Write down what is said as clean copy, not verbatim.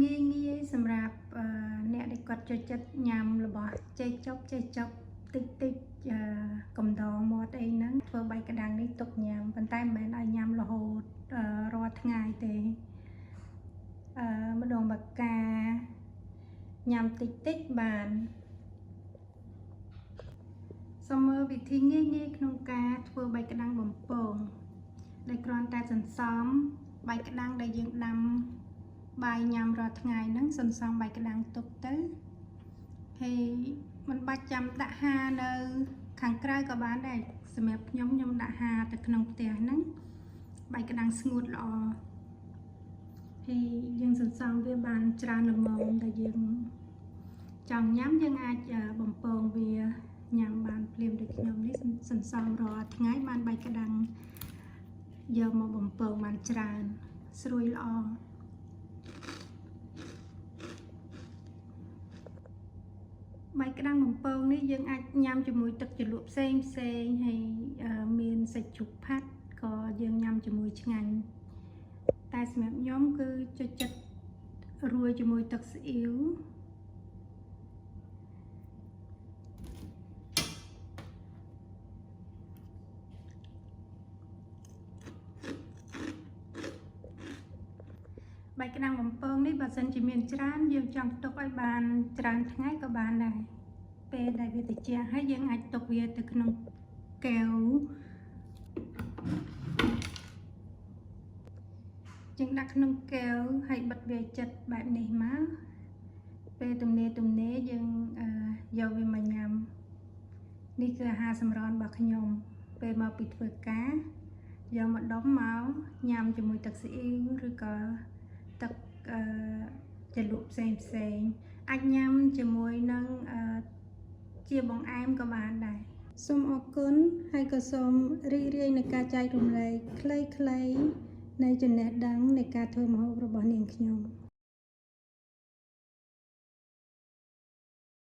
ងាយងាយសម្រាប់អ្នកដែលគាត់ចូលចិត្តញ៉ាំរបស់ចេកចុបចេកចុបតិចតិចកំដរមាត់អីហ្នឹងធ្វើបាយក្តាំងនេះទុកញ៉ាំប៉ុន្តែមិនមែនឲ្យញ៉ាំរហូតរាល់ថ្ងៃទេម្ដងបកាញ៉ាំតិចតិចបានសូមមើលវិធីងាយងាយក្នុងការធ្វើបាយក្តាំងបំពងដែលគ្រាន់តែសន្សំបាយក្តាំងដែលយើងដាំបាយញ៉ាំរាល់ថ្ងៃហ្នឹងសន្សំបាយក្តាំងទុកទៅហើយមិនបាច់ចាំដាក់ហានៅខាងក្រៅក៏បានដែរសម្រាប់ខ្ញុំខ្ញុំដាក់ហាទៅក្នុងផ្ទះហ្នឹងបាយក្តាំងស្ងួតល្អហើយយើងសន្សំវាបានច្រើនល្មមដែលយើងចង់ញ៉ាំយើងអាចបំពងវាញ៉ាំបានភ្លាមដូចខ្ញុំនេះសន្សំរាល់ថ្ងៃបានបាយក្តាំងយកមកបំពងបានច្រើនស្រួយល្អបាយក្តាំងបំពងនេះយើងអាចញ៉ាំជាមួយទឹកជ្រលក់ផ្សេងផ្សេងហើយមានសាច់ជ្រូកផាត់ក៏យើងញ៉ាំជាមួយឆ្ងាញ់តែសម្រាប់ខ្ញុំគឺចូលចិត្តរួយជាមួយទឹកស៊ីអ៊ីវបាយក្តាំងបំពងនេះបើសិនជាមានច្រើនយើងចង់ទុកឲ្យបានច្រើនថ្ងៃក៏បានដែរពេលដែលវាត្រជាក់ហើយយើងអាចទុកវាទៅក្នុងកែវយើងដាក់ក្នុងកែវហើយបិទវាចិត្តបែបនេះមកពេលទំនេរយើងយកវាមកញ៉ាំនេះគឺអាហារសម្រន់របស់ខ្ញុំពេលមកពីធ្វើការយកមកដុំមកញ៉ាំជាមួយទឹកស៊ីអ៊ីវឬក៏ទឹកជ្រលក់ផ្សេងផ្សេងអាចញ៉ាំជាមួយនឹងជាបង្អែមក៏បានដែរសូមអរគុណហើយក៏សូមរីករាយនឹងការចែករំលែកខ្លីៗនៃចំណេះដឹងនៃការធ្វើម្ហូបរបស់នាងខ្ញុំ។